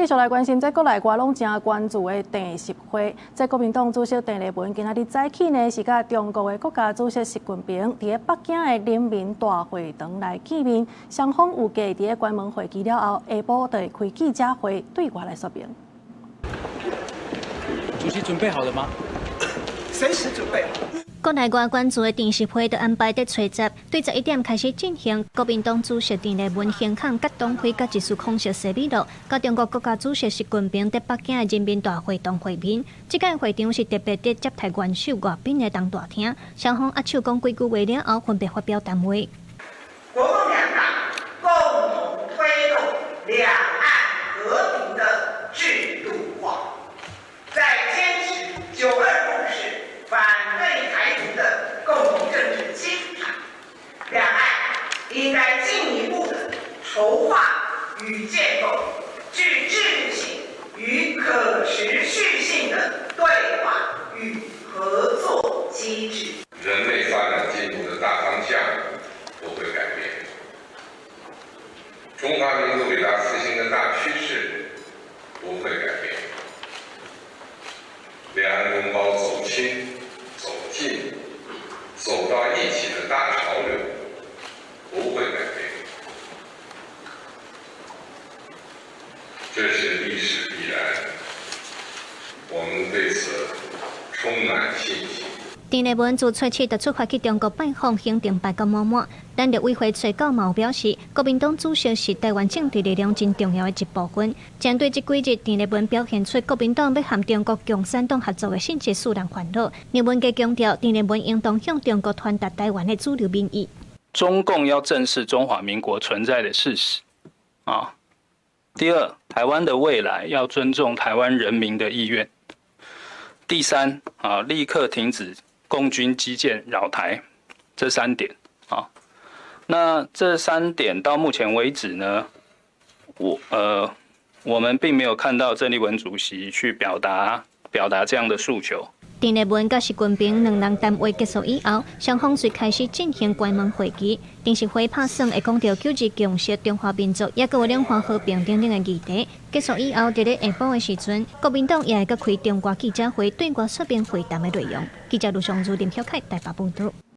繼續來關心，這國內外攏誠關注的鄭習會，這國民黨主席鄭麗文今仔日早起呢，是佮中國的國家主席習近平佇咧北京的人民大會堂來見面，雙方預計佇咧關門會議了後，下晡就會開記者會對外來說明。主席準備好了嗎？隨時準備好。國內外關注的鄭習會就安排佇初十，對11點開始進行。國民黨主席鄭麗文、行孔佮黨魁佮技術孔席西米洛，佮中國國家主席習近平佇北京的人民大會堂會面。這屆會場是特別佇接待元首外賓的東大廳。雙方握手講幾句話了後，分別發表談話。國共兩黨共同推動兩岸和平的制度化，在堅持九二共識、反對台獨的共同政治基礎上，兩岸應該進一步的籌劃與建構具制度性與可持續性的對話與合作機制。人類發展進步的大方向不會改變，中華民族偉大復興的大趨勢不會改變，兩岸同胞走親、走近、走到一起的大潮流不會改變，這是歷史必然，我們對此充滿信心。鄭麗文自初七就出發去中國拜訪，行程排到滿滿。咱陸委會初九嘛有表示，國民黨主席是台灣政治力量真重要的一部分。針對這幾日，鄭麗文表現出國民黨欲和中國共產黨合作的信息，使人煩惱。葉文傑強調，鄭麗文應當向中國傳達台灣的主流民意。中共要正視中華民國存在的事實啊。第二，台灣的未來要尊重台灣人民的意願。第三，啊，立刻停止共軍機艦擾台，這三點啊。那這三點到目前為止呢，我們並沒有看到鄭麗文主席去表達這樣的訴求。鄭麗文佮習近平兩人談話結束以後，雙方遂開始進行關門會議。鄭習會拍算會講著九二共識、中華民族，抑閣有兩岸和平等等的議題。結束以後，佇咧下晡的時陣，國民黨也會閣開中外記者會，對外說明會談的內容。記者盧尚如、林曉凱台北報導。